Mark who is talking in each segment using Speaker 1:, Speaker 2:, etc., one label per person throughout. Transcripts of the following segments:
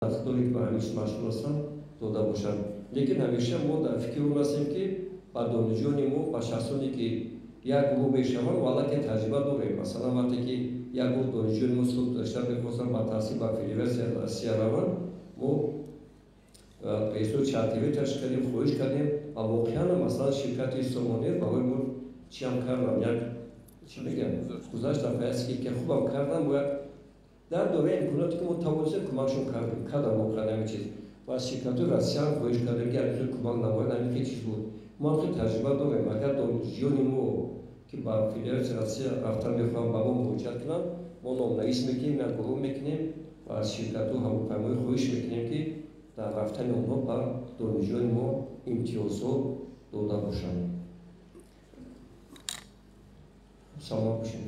Speaker 1: санъаткоре ки ба ҳамин чиз машғул ҳастанд дода бошанд. Лекин ҳамеша мо дар фикри он ҳастем, ки ба донишҷӯёни мо, ба шахсоне ки як гурӯҳ мешаванд, ва аллакай таҷриба дорем. Масалан, вақте ки як гурӯҳ донишҷӯёни мо соли гузашта мехостанд ба таҳсил ба Федератсияи Россия раванд, мо рейсҳои чартерӣ ташкил кардем, хоҳиш кардем ва воқеан масалан ширкати Сомонер барои мо чиам кардам, як чӣ мегӯям, гузашт дар фаъолияти ки хубам кардам, мо як дар доираи имконоте ки мо тавонистем кӯмакшон кардем, кардам воқеан ҳамин чиз. Ва аз ширкатҳои Россияам хоҳиш кардем, ки ҳамин хел кӯмак намоянд, ҳамин хел чиз буд. Мо ҳам хел таҷриба дорем. Агар донишҷӯёни мо ки ба Федератсияи Россия рафтан мехоҳанд, ба мо муроҷиат кунанд, мо номнавис мекунем, як гурӯҳ мекунем ва аз ширкатҳо ҳавопаймоӣ хоҳиш мекунем, ки дар рафтани онҳо ба донишҷӯёни мо имтиёзҳо дода бошанд. Саломат бошед.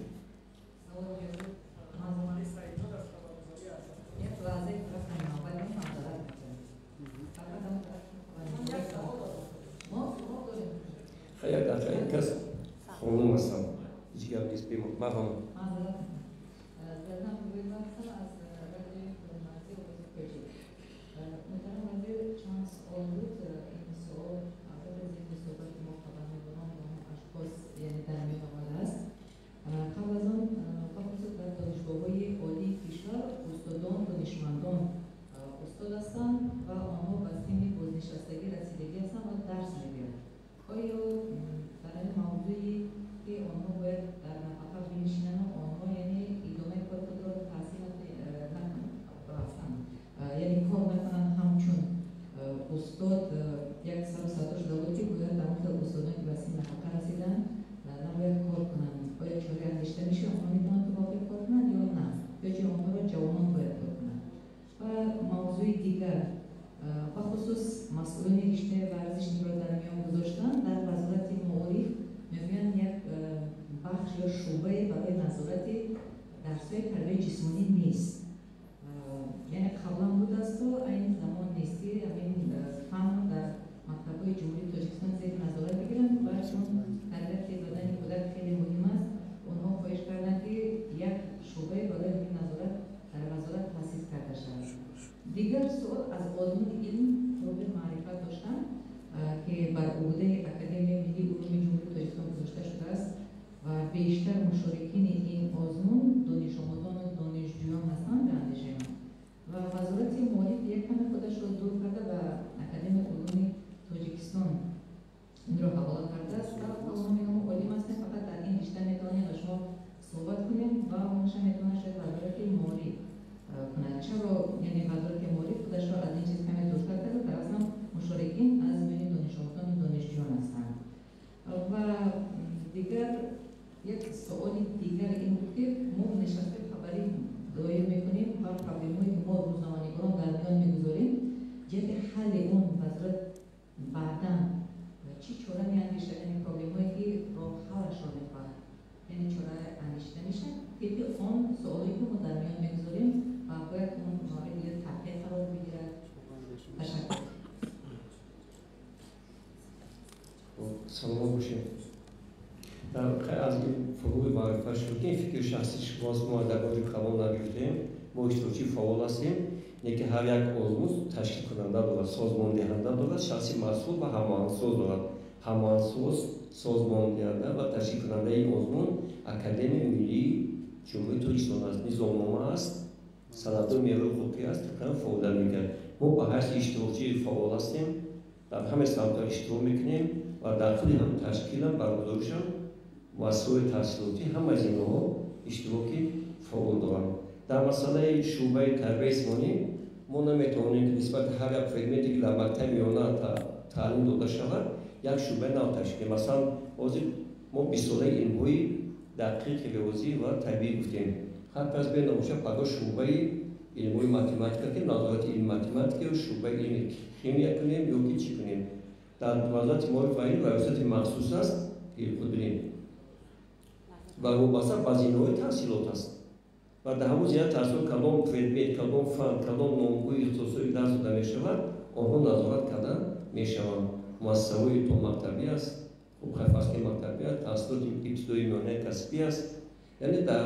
Speaker 1: Як дақиқа, ин кас хонум ҳастам, ҳеҷ гап нест, марҳамат.
Speaker 2: Муҳтарам вазир, чанд суол буд. Ин суол албатта зимни суҳбати мо хабарнигорон бо он ашхос яъне дар миён омадааст. Қабл аз он, бахусус дар донишгоҳҳои олии кишвар устодон, донишмандон устод ҳастанд ва онҳо ба синни бознишастагӣ расидагӣ ҳастанд ва дарс мегӯянд. Оё дар ин мавзӯе ки онҳо бояд дар нафақа бинишинанд, онҳо яъне идомаи кори худро таҳсил накунанд, яъне кор накунанд ҳамчун устод, як сару садо шуда буд, ки бояд дар он хел устодоне ки ба синни нафақа расиданд набояд кор кунанд. Оё чора андешида мешавад, онҳо метавонанд то охир кор кунанд ё на, ё чи онҳоро ҷавонон бояд кор кунанд? Ва мавзӯи дигар, бахусус масъулони риштаи варзиш инро дар миён гузоштанд, дар вазорати маориф мегӯянд як бахш ё шӯъбае барои назорати дарсҳои тарбияи ҷисмонӣ нест. Яъне қаблан будасту айни замон нест, ки ҳамин фан дар мактабҳои Ҷумҳурии Тоҷикистон зери назорат бигиранд ва чун тарбияти бадани кӯдак хеле муҳим аст, онҳо хоҳиш карданд, ки як шӯъбае барои ҳамин назорат дар вазорат таъсис карда шавад. Дигар суол аз озмуни илм фурӯғи маърифат доштанд, ки бар уҳдаи Академияи миллии улуми Ҷумҳурии Тоҷикистон гузошта шудааст ва бештар мушорикини ин озмун донишомӯзону донишҷӯён ҳастанд ба андешаи ман. Ва вазорати маориф як каме худашро дур карда ба Академияи улуми Тоҷикистон инро ҳавола кардааст ва мо мегӯем олим ҳастем, фақат дар ин ришта метавонем ба шумо суҳбат кунем ва онша метавонад шояд вазорати маориф кунад. Чаро яъне вазорати маориф худашро аз ин чиз каме дуртар карда, дар аслан мушорикин аз миёни донишомӯзону донишҷӯён ҳастанд. Ва дигар як суоли дигар ин буд, ки мо нишастҳои хабарӣ доир мекунем ва проблемҳое ки мо рӯзноманигорон дар миён мегузорем, ҷиҳати ҳалли он вазорат баъдан чӣ чора меандешад, яъне проблемҳое ки роҳҳалашро мехоҳад, яъне чора андешида мешавад тибқи он суолое ки мо дар миён мегузорем ва бояд он мавриди таҳқиқ қарор бигирад. Ташаккур.
Speaker 1: Саломат бошед. Аз ин фурӯғи маърифат шуд, ки фикри шахси шумост, мо дар бораи калон нагирифтем, мо иштирокчии фаъол ҳастем, лекин ҳар як озмун ташкилкунанда дорад, созмондиҳанда дорад, шахси масъул ва ҳамоҳангсоз дорад. Ҳамоҳангсоз, созмондиҳанда ва ташкилкунандаи озмун Академияи миллии Ҷумҳурии Тоҷикистон аст. Низомнома аст, санадҳои меъёрии ҳуқуқӣ аст, тибқан фаъолият мекунад. Мо ба ҳайси иштирокчии фаъол ҳастем, дар ҳамаи самтҳо иштирок мекунем ва дар худи ҳам ташкилам, баргузоришам, муассисаҳои таҳсилотӣ ҳамаи зинаҳо иштироки фаъол доранд. Дар масъалаи шӯъбаи тарбияи ҷисмонӣ мо наметавонем, ки нисбати ҳар як предмете ки дар мактаби миёна таълим дода шавад, як шӯъбаи нав ташкил кунем. Масалан, ҳозир мо бистсолаи илмҳои дақиқи риёзӣ ва табиӣ гуфтем. Ҳар кас бенабошад, пагоҳ шӯъбаи илмҳои математика ки назорати илми математика ё шӯъбаи илми химия кунем ё ки чӣ кунем. Дар вазорати маориф ва илм раёсати махсус аст, ки худ бинем, ва вобаста ба зинаҳои таҳсилот аст. Ва дар ҳамон зина таҳсилот кадом предмет, кадом фан, кадом номгӯи ихтисосҳои дарс дода мешавад, онҳо назорат карда мешаванд. Муассисаҳои томактабӣ аст, хуб хайфаски мактабӣ аст, таҳсилоти ибтидоии миёнаи касбӣ аст. Яъне дар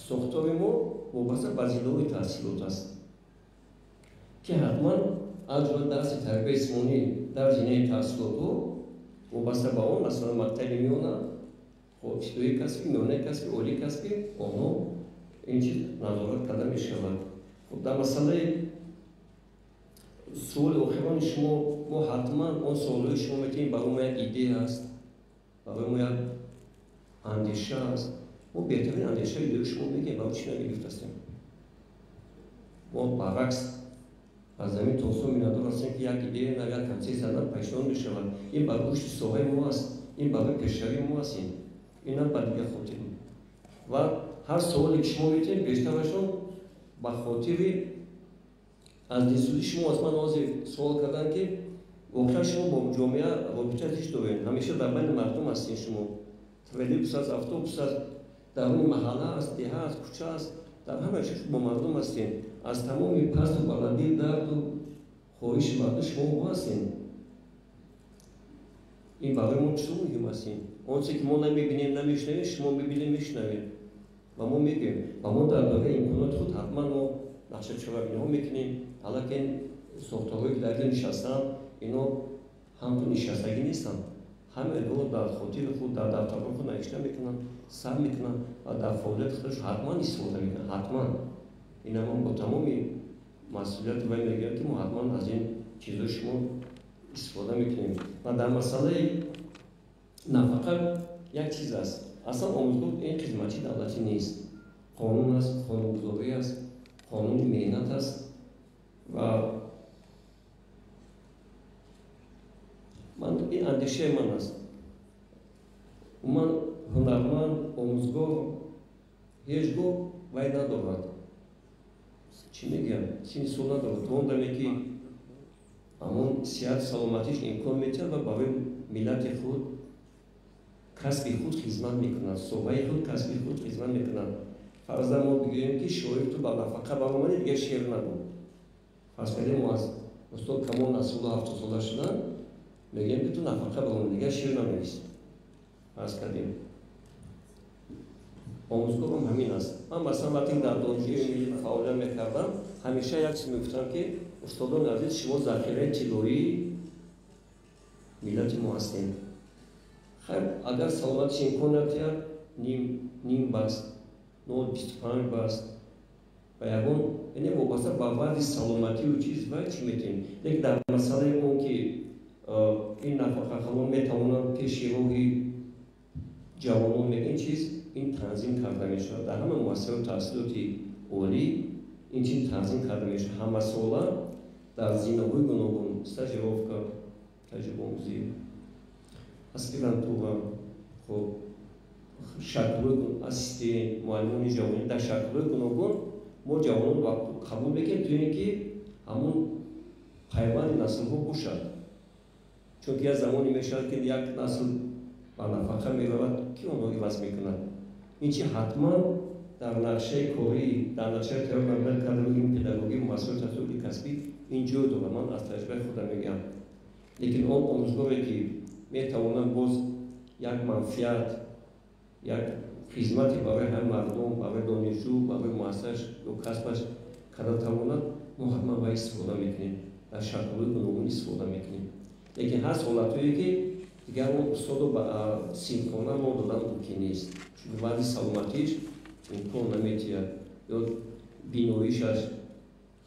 Speaker 1: сохтори мо вобаста ба зинаҳои таҳсилот аст. Ки ҳатман аз ҷумла дарси тарбияи ҷисмонӣ дар зинаи таҳсилотҳо вобаста ба он, масалан, мактаби миёна, ибтидоии касбӣ, миёнаи касбӣ, олии касбӣ, онҳо ин чиз назорат карда мешавад. Хуб, дар масъалаи суоли охирони шумо, мо ҳатман он суолҳои шумо метавонем, барои мо як идея аст, барои мо як андеша аст. Мо беҳтарин андешаи идеяи шумо мегӯем, барои чӣ намегирифтастем? Мо баръакс аз замин то осмон миннатдор ҳастем, ки як идея нав, як консепсия нав пешниҳод мешавад. Ин барои рушди соҳаи мо аст, ин барои пешравии мо аст, ин на ба дигар хотир. Ва ҳар суоле ки шумо метавонед, бештарашон ба хотири аз дилсӯзии шумо аст. Ман ҳозир суол кардам, ки воқеан шумо бо ҷомеа робита зич доред, ҳамеша дар байни мардум ҳастед шумо. Троллейбус аст, автобус аст, даруни маҳалла аст, деҳа аст, кӯча аст, дар ҳама чиз бо мардум ҳастем. Аз тамоми пасту баландии дарду хоҳиши мардум шумо бо ҳастем. Ин барои мо чизо муҳим аст. Он чизе ки мо намебинем, намешунавем, шумо мебинем, мешунавем ва мо мегӯем. Ва мо дар доираи имконоти худ ҳатман мо нақшачорабиниҳо мекунем. Ҳалаки ин сохторҳое ки дар ҷо нишастанд, ино ҳамту нишастагӣ нестанд. Ҳама инҳоро дар хотири худ, дар дафтарҳои худ навишта мекунанд, сабт мекунанд ва дар фаъолияти худашон ҳатман истифода мекунанд. Ҳатман. Ин ҳам бо тамоми масъулияти вай мегӯям, ки мо ҳатман аз ин чизҳои шумо истифода мекунем. Ва дар масъалаи нафақа як чиз аст. Аслан омӯзгор ин хизматчии давлатӣ нест. Қонун аст, қонунгузорӣ аст, қонуни меҳнат аст ва ман ин андешаи ман аст. Ман ҳунарманд, омӯзгор ҳеҷ гоҳ вай надорад. Чӣ мегӯям? Синни сол надорад. То он даме ки ҳамон сиҳату саломатиш имкон метиҳад ва барои миллати худ, касби худ хизмат мекунад, соҳаи худ, касби худ хизмат мекунад. Фарзан мо бигӯем, ки шоир ту ба нафақа баромадӣ, дигар шеър нагӯ. Фарз кардем мо аз устод Камол Насрулло 70сола шудан, мегӯем, ки ту нафақа баромадӣ, дигар шеър нанавис. Фарз кардем. Омӯзгорам ҳамин аст. Ман масалан вақте дар донишгоҳи миллӣ фаъолият мекардам, ҳамеша як чиз мегуфтам, ки устодони азиз, шумо захираи тиллоии миллати мо ҳастем. Хайр, агар саломатиш имкон надиҳад, ним баст, 0,25 баст ва ягон, яъне вобаста ба вазъи саломатию чиз вай чӣ метавонем. Лекин дар масъалаи он ки ин нафақахалон метавонанд пеши роҳи ҷавонон, ин чиз ин танзим карда мешавад. Дар ҳама муассисаҳои таҳсилоти олӣ ин чиз танзим карда мешавад. Ҳамасола дар зинаҳои гуногун стажировка, таҷрибаомӯзӣ, аспирантура, хуб, шаклҳои ассистент, муаллимони ҷавонӣ дар шаклҳои гуногун мо ҷавонон қабул мекунем, то ин ки ҳамон пайванди наслҳо бошад. Чунки як замоне мешавад, ки як насл ба нафақа меравад, ки онҳо иваз мекунад. Ин чи ҳатман дар нақшаи корӣ, дар нақшаи тайёр намудани кадрҳои педагогӣ, муассисаҳои таҳсилоти касбӣ ин ҷой дорад. Ман аз таҷрибаи худам мегӯям. Лекин он омӯзгоре ки метавонад боз як манфиат, як хизмате барои ҳамин мардум, барои донишҷӯ, барои муассисааш ё касбаш карда тавонад, мо ҳатман вай истифода мекунем, дар шаклҳои гуногун истифода мекунем. Лекин ҳаст ҳолатҳое ки дигар мо устодо ба синфхона мо додан мумкин нест, чунки вазъи саломатиш имкон наметиҳад, ё биноишаш,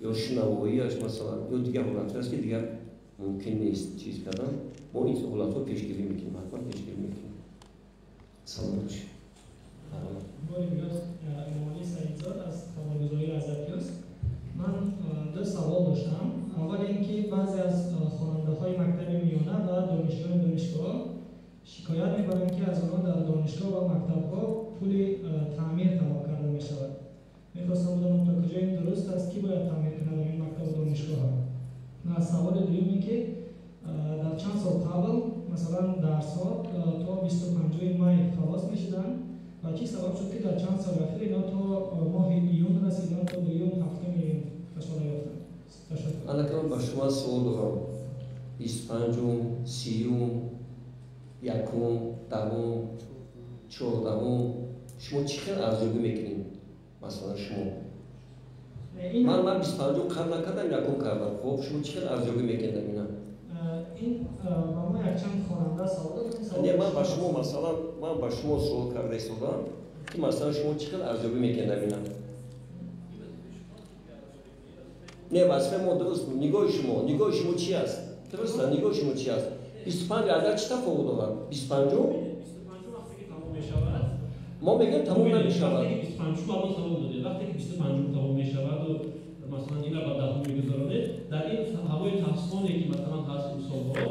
Speaker 1: ё шунавоияш масалан, ё дигар ҳолатҳое аст, ки дигар мумкин нест чиз кардан. Мо ин ҳолатҳо пешгирӣ мекунем, ҳатман пешгирӣ мекунем. Саломат бошед.
Speaker 3: Бори дигар Эмомалӣ Саидзод аз хабаргузории Азия Плюс. Ман ду савол доштам. Аввал ин ки баъзе аз хонандаҳои мактаби миёна ва донишҷӯёни донишгоҳ шикоят мебаранд, ки аз онҳо дар донишгоҳ ва мактабҳо пули таъмир талаб карда мешавад. Мехостам бидонам, то куҷо ин дуруст аст, ки бояд таъмир кунад ин мактабу донишгоҳҳо. Ва саволи дуюм ин ки дар чанд сол қабл масалан дарсҳо то 25 май халос мешуданд ва чӣ сабаб шуд, ки дар чанд соли ахир ино то моҳи июн расиданд, то дуюм ҳафтуми июн кашола ёфтанд? Ташаккур.
Speaker 1: Аллакай ба шумо суол дорам. 25-ум, 30-ум, 1-ум, 10-ум, 14-ум шумо чӣ хел арзёбӣ мекунед? Масалан, шумо Ман 25 қабл накардам, якум кардам. Хуб, шумо чӣ хел арзёбӣ мекунед ина?
Speaker 3: Ин ба мо якчанд хонанда савол дод.
Speaker 1: Не, ман ба шумо, масалан, ман ба шумо суол карда истодам, ки масалан шумо чӣ хел арзёбӣ мекунед ина? Не, вазифаи мо дуруст. Нигоҳи шумо чи аст? Дуруст, нигоҳи шумо чи аст? 25 агар чӣ тафовут дорад? 25?
Speaker 4: 25 вақте ки тамом мешавад,
Speaker 1: мо мегӯем тамом намешавад.
Speaker 4: Вақте ки 25 ба мо савол додед, вақте ки 25 тамом мешаваду масалан ина ба даҳум мегузаронед, дар ин ҳавои таҳсоне ки масалан ҳаст имсолҳо,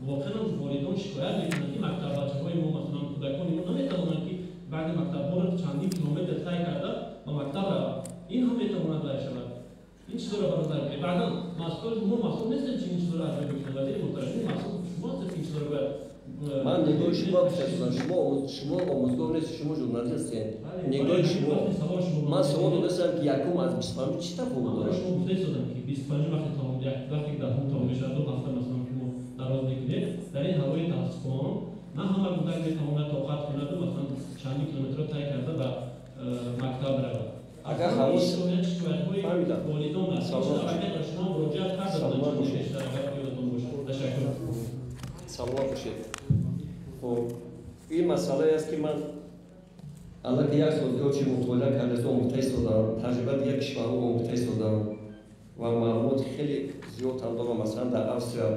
Speaker 4: воқеан волидон шикоят мекунанд, ки мактаббачаҳои мо, масалан кӯдакони мо наметавонанд, ки баъди мактабҳоро чандин километр тай карда ба мактаб раванд. Ин ҳам метавонад вай шавад. Ин чизоро ба назар гиред. Баъдан масъул мо масъул нестем, чи ин чизоро арзёбӣ кунем. Вазири муҳтарам, ин масъул шумо ҳастед, ки ин чизоро бояд.
Speaker 1: Ман нигоҳи шумо гуфтам, шумо омӯзгор нестед, шумо журналист ҳастед. Нигоҳи шумо. Ман савол додастам, ки якум аз 25 чӣ тафовут дорад?
Speaker 4: Шумо гуфта истодам, ки 25 вақте тамом, вақте ки даҳум тамом мешавад, ду ҳафта масалан ки мо дароз мекунем, дар ин ҳавои таҳсхон на ҳама кӯдак метавонад тоқат кунаду масалан чандин километрро тай карда ба мактаб равад.
Speaker 1: Агар ҳаво
Speaker 4: шикоятҳои волидон аст. Шумо муроҷиат карда буданд пештар, агар ёдатон бошад. Ташаккур.
Speaker 1: Саломат бошед. Хуб, ин масъалае аст, ки ман аллакай як сол зиёд чи мутолиа карда омӯхта истодам, таҷриба дигар кишварҳо омӯхта истодам ва маълумоти хеле зиёд ҳам дорам. Масалан, дар Австрия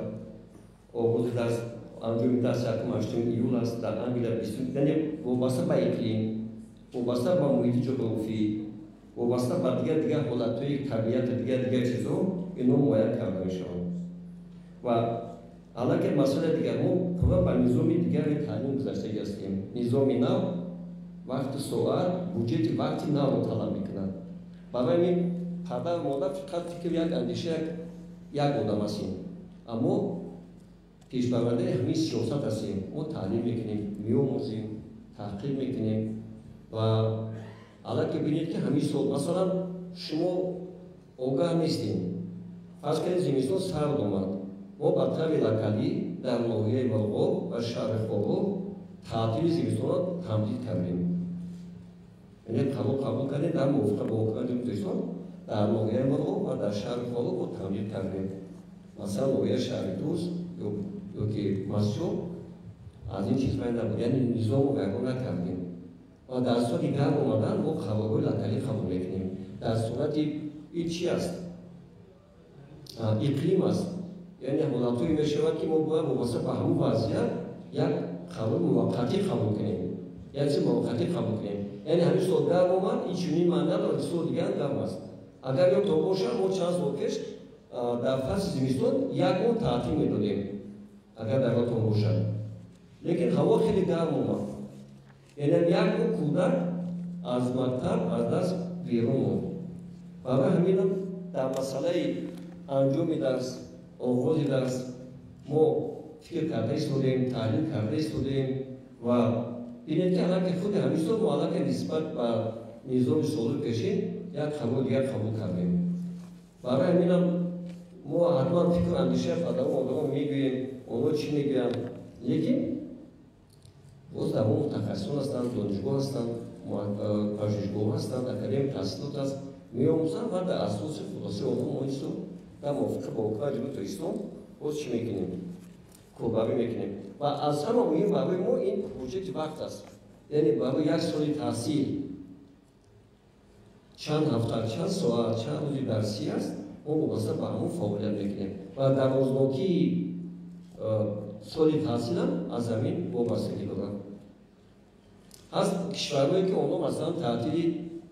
Speaker 1: оғози дарс, анҷоми дарс 1-8 июл аст, дар Англия 20, яъне вобаста ба иқлим, вобаста ба муҳити ҷуғрофӣ, вобаста ба дигар дигар ҳолатҳои табиату дигар дигар чизҳо ино муайян карда мешаванд. Ва аллакай масъалаи дигар, мо пурра ба низоми дигари таълим гузаштагӣ ҳастем. Низоми нав вақту соат, буҷети вақти навро талаб мекунад. Барои ҳамин падару модар фақат фикр як андеша, як одам ҳастем, аммо пешбарандаи ҳамин сиёсат ҳастем. Мо таълим мекунем, меомӯзем, таҳқиқ мекунем ва аллакай бинед, ки ҳамин сол масалан шумо огаҳ нестем. Фарз кунед, зимистон сард омад, мо ба таври локалӣ дар ноҳияи Мурғоб ва шаҳри Хоруғ таътили зимистонро тамдид кардем. Яъне қарор қабул кардем дар мувофиқа бо ҳукумати Ҷумҳурии Тоҷикистон, дар ноҳияи Мурғоб ва дар шаҳри Хоруғ мо тамдид кардем. Масалан, ноҳияи шаҳри Тӯс ё ки Мастчоҳ аз ин чиз вай набуд, яъне низому вайрон накардем. Ва дар сурати гарм омадан мо қарорҳои локалӣ қабул мекунем. Дар сурати ин чи аст? Иқлим аст. Яъне ҳолатҳое мешавад, ки мо бояд вобаста ба ҳамун вазъият як қарори муваққатӣ қабул кунем, як чизи муваққатӣ қабул кунем. Яъне ҳамин сол гарм омад, ин чунин маъно надорад, ки соли дигар гарм аст. Агар ёдтон бошад, мо чанд сол пеш дар фасли зимистон як моҳ таътил медодем, агар дар ёдтон бошад. Лекин ҳаво хеле гарм омад, яъне як моҳ кӯдак аз мактаб аз даст берун монд. Барои ҳаминам дар масъалаи анҷоми дарс, оғози дарс мо фикр карда истодем, таҳлил карда истодем ва бинед, ки аллакай худи ҳамин сол мо аллакай нисбат ба низоми солҳои пешин як қарори дигар қабул кардем. Барои ҳаминам мо ҳатман фикру андешаи падару модарон мегӯем, онҳо чӣ мегӯянд, лекин боз дар мо мутахассисон ҳастанд, донишгоҳ ҳастанд, пажӯҳишгоҳ ҳастанд, академияи таҳсилот аст, меомӯзанд ва дар асоси хулосаи онҳо мо ин дар мувофиқа бо ҳукумати Ҷумҳурии Тоҷикистон боз чӣ мекунем? Корбарӣ мекунем. Ва аз ҳама муҳим барои мо ин буҷети вақт аст. Яъне барои як соли таҳсил чанд ҳафта, чанд соат, чанд рӯзи дарсӣ аст, мо вобаста ба ҳамон фаъолият мекунем. Ва дарознокии соли таҳсилам аз ҳамин вобастагӣ дорад. Ҳаст кишварҳое, ки онҳо масалан таътили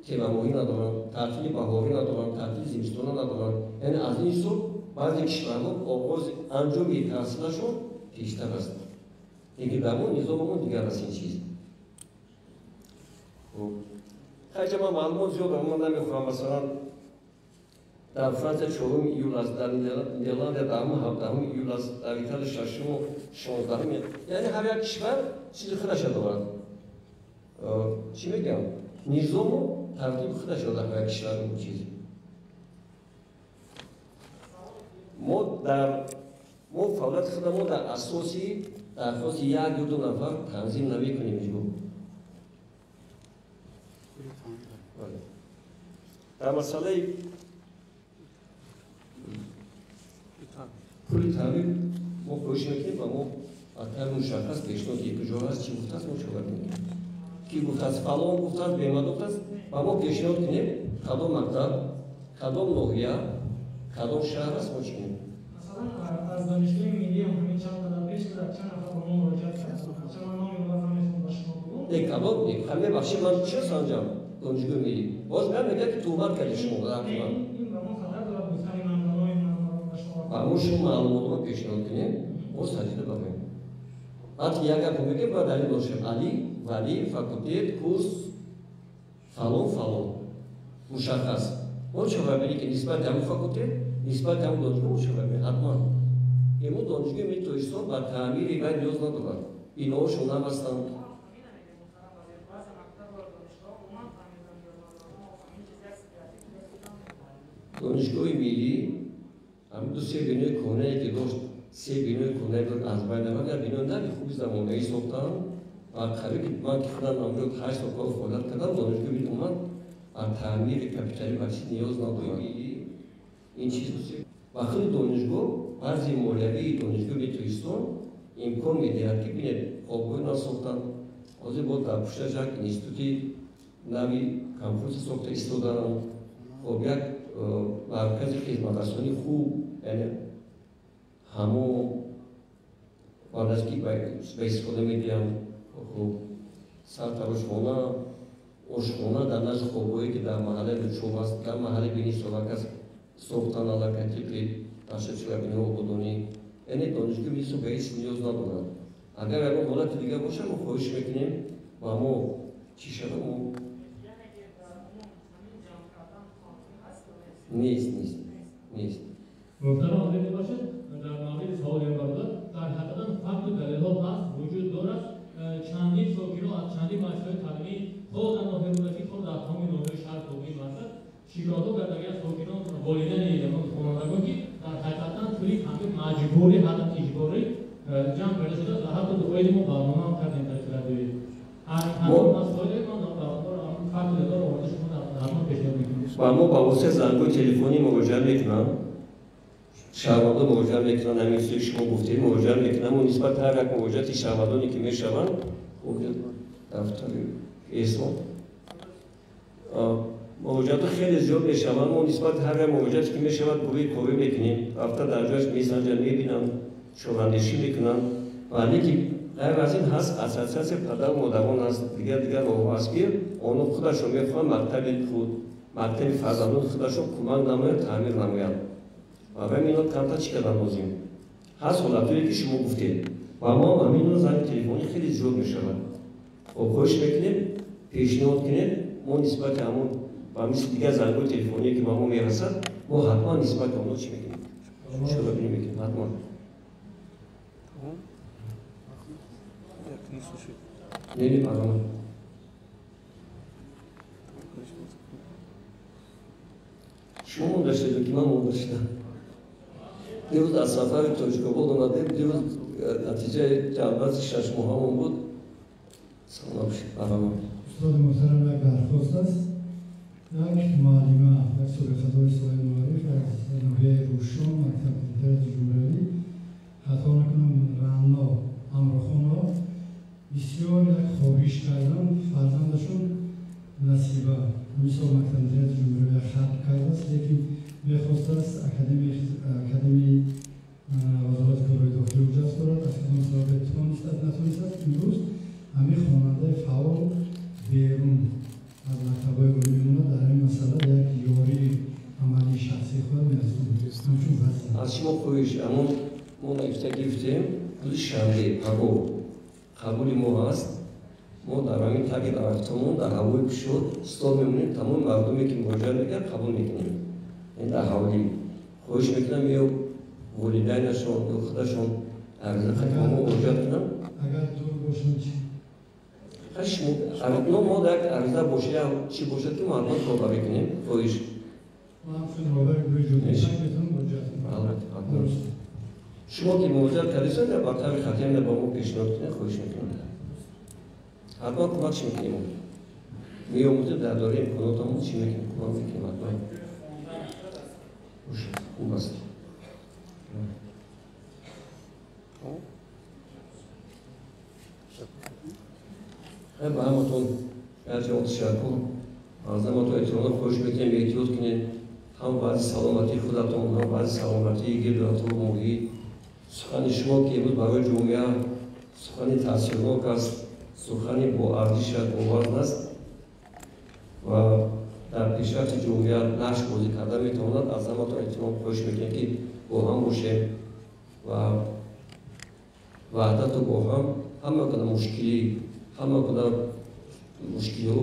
Speaker 1: тирамоҳӣ надоранд, таътили баҳорӣ надоранд, таътили зимистона надоранд. Яъне аз ин ҳисоб баъзе кишварҳо оғози анҷоми таҳсилашон пештар аст. Лекин дар мо низомамон дигар аст ин чиз. Хайча ман маълумот зиёд дорам, ман намехоҳам. Масалан, дар Франсия 4 июл аст, дар Нидерландия 10, 17 июл аст, дар Италия 6, 16. Яъне ҳар як кишвар чизи худаша дорад. Чӣ мегӯям? Низому тартиби худаша дорад ҳар як кишвар ин чиз. Мо фаъолияти худамон дар асоси дархости як ё ду нафар танзим намекунем ҳеҷгоҳ. Дар масъалаи Пули таъмир мо хоҳиш мекунем ва мо ба таври мушаххас пешниҳод ки куҷо ҳаст, чӣ гуфтааст, мо чора мекунем. Ки гуфтааст, фалон гуфтааст, бемад гуфтааст, ба мо пешниҳод кунем, кадом мактаб, кадом ноҳия, кадом шаҳр аст, мо чӣ кунем?
Speaker 3: Масалан, аз Донишгоҳи Миллӣ ҳам ҳамин чанд қадар пеш буд, чанд нафар ба мо муроҷиат карданд. Чанд ман номи онҳоро намехоҳам ба шумо бигӯям.
Speaker 1: Не, кадом? Не, мебахшед, ман чӣ санҷам Донишгоҳи Миллӣ? Боз меам мегӯяд, ки туҳмат кардед шумо дар ҳаққи ман.
Speaker 3: Ин ба мо хатар дорад гуфтани ман ба номи ман ба шумо.
Speaker 1: Ба мо шумо маълумотро пешниҳод кунем, мо санҷида бароем. Баъд як гап мегӯем, бояд далел бошем. Али, Вали, факултет, курс, фалон, фалон. Мушаххас. Мо чора мебинем, ки нисбати ҳамон факултет, нисбати ҳамон донишгоҳ мо чора мебинем, ҳатман. Имо Донишгоҳи Миллии Тоҷикистон ба таъмири вай ниёз надорад. Биноҳошон нав ҳастанд. Донишгоҳи Миллӣ ҳамин ду се бинои кӯҳнае ки дошт, се бинои кӯҳнае дошт, аз байн рафт, як бинои нави хуби замонавӣ сохтанд ва қариб ки ман ки худам ҳамҷо 8 сол кор фаъолият кардам, Донишгоҳи Миллӣ умуман ба таъмири капиталӣ ва чиз ниёз надорад. Ин чиз ва худи донишгоҳ, баъзе молиявии Донишгоҳи Миллии Тоҷикистон имкон медиҳад, ки бинед, хобгоҳи нав сохтанд. Ҳозир боз дар пушташ як институти нави Конфутсий сохта истодаанд. Хоб, як маркази хизматрасонии хуб, яъне ҳамон баъд аз ки ба истифода медиҳанд, хуб, сартарошхона, ошхона дар назди хобгоҳе ки дар маҳаллаи Лучоб аст, дар маҳаллаи Бинисолак аст, сохтан аллакай тибқи нақшаи чорабиниҳо ободонӣ. Яъне Донишгоҳи Миллӣ ба ҳеҷ ниёз надорад. Агар ягон ҳолати дигар бошад, мо хоҳиш мекунем ва мо чӣ шавад, мо нест, нест, нест.
Speaker 4: Муҳтарам ҳозир мебошед, дар мавриди саволи ин бародар, дар ҳақиқатан факту далелҳо ҳаст, вуҷуд дорад. Чандин сокинон аз чандин муассисаҳои таълимӣ, хоҳ дар ноҳияи Рӯдакӣ, хоҳ дар тамоми ноҳияҳои шаҳр тобеи марказ, шикоятҳо кардагӣ аз сокинон, волидайни хонандагон, ки дар ҳақиқатан пули таъмир маҷбурӣ, ҳатто иҷборӣ ҷамъ карда шудааст ва ҳатто оиди мо барнома ҳам кардем дар радиои. Ҳар масоиле ман факту далелҳоро оварда шумо ҳатман пешниҳод мекунем.
Speaker 1: Ва мо ба воситаи зангҳои телефонӣ муроҷиат мекунам, шаҳрвандон муроҷиат мекунанд, ҳамин чизе ки шумо гуфтед муроҷиат мекунам, мо нисбат ҳар як муроҷиати шаҳрвандоне ки мешаванд, дафтари эҳсон муроҷиатҳо хеле зиёд мешаванд, мо нисбат ҳар як муроҷиате ки мешавад гурӯҳи корӣ мекунем, рафта дар ҷояш месанҷанд, мебинанд, чораандешӣ мекунанд. Ва лекин ғайр аз ин ҳаст ассотсиатсияи падару модарон аст, дигар дигар роҳҳо аст, ки онҳо худашон мехоҳанд мактаби худ, мактаби фарзандони худашон кӯмак намоянд, таъмир намоянд. Ва барои инҳо камтар чӣ кардан лозим? Ҳаст ҳолатҳое ки шумо гуфтед ва мо ҳаминро занги телефонӣ хеле зиёд мешавад. Хоб, хоҳиш мекунем, пешниҳод кунед, мо нисбати ҳамон ва мисли дигар зангҳои телефоние ки ба мо мерасад, мо ҳатман нисбати онҳо чӣ мекунем? Чорабинӣ мекунем, ҳатман. Не, не, марҳамат. Шумо монда шудед, ки ман монда шудам. Дирӯз аз сафари Тоҷикобод омадем, дирӯз натиҷаи ҷамъбасти шашмоҳамон буд. Салом бошед, марҳамат.
Speaker 5: Устоди муҳтарам, як дархост аст. Як муаллима, як собиқадори соҳаи маориф аз ноҳияи Рӯшон, мактаби интернати ҷумҳуриявӣ, хато накунам, Рано Амрохонова, бисёр як хоҳиш кардам, фарзандашон Насиба ҳамин сол мактаби интернати ҷумҳуриявӣ хатм кардааст, лекин мехостааст академияи вазорати корҳои дохилӣ ҳуҷҷат дорад, аз кадом сабабе натонистааст. Имрӯз ҳамин хонандаи фаъол берун аз мактабҳои олӣ мемонад, дар ҳамин масъала як ёрии амалии шахсии худ мерасонад. Ҳамчун вазир
Speaker 1: аз шумо хоҳиш, ҳамон мо навишта гирифтем, рӯзи шанбе пагоҳ қабули мо ҳаст. Мо дар ҳамин таги дарахтомон дар ҳавои кушод стол мемонем, тамоми мардуме ки муроҷиат мекунад қабул мекунем. Ин дар ҳавлӣ хоҳиш мекунам, ё волидайнашон ё худашон ариза ба мо муроҷиат кунанд.
Speaker 5: Агар дур бошанд чӣ?
Speaker 1: Шумо мо як ариза бошад, я чӣ бошад, ки мо ҳатман корбарӣ кунем. Хоҳиш.
Speaker 5: Ман ҳамчун роҳбари гурӯҳи ҷумҳурӣ метавонам муроҷиат кунам.
Speaker 1: Албатта, ҳатман. Шумо ки муроҷиат кардед, ба таври хатӣ ба мо пешниҳод кунед, хоҳиш мекунам. Ҳатман кӯмак чӣ мекунем? Меомӯзем дар доираи имконотамон чӣ мекунем, кӯмак мекунем ҳатман. Хуб аст. Ба ҳаматон як ташаккур, аз ҳаматон эҳтиромона хоҳиш мекунем, эҳтиёт кунед, ҳам баъди саломатии худатон, ҳам баъди саломатии гирду атрофу муҳит. Сухани шумо, ки имрӯз барои ҷомеа сухани таъсирнок аст, сухани боарзиш аст, бовазн аст ва дар пешрафти ҷомеа нақш бозӣ карда метавонад. Аз ҳаматон эҳтиром хоҳиш мекунем, ки бо ҳам бошем ва ваҳдату бо ҳам ҳама гуна мушкилӣ, ҳама гуна мушкилиҳо.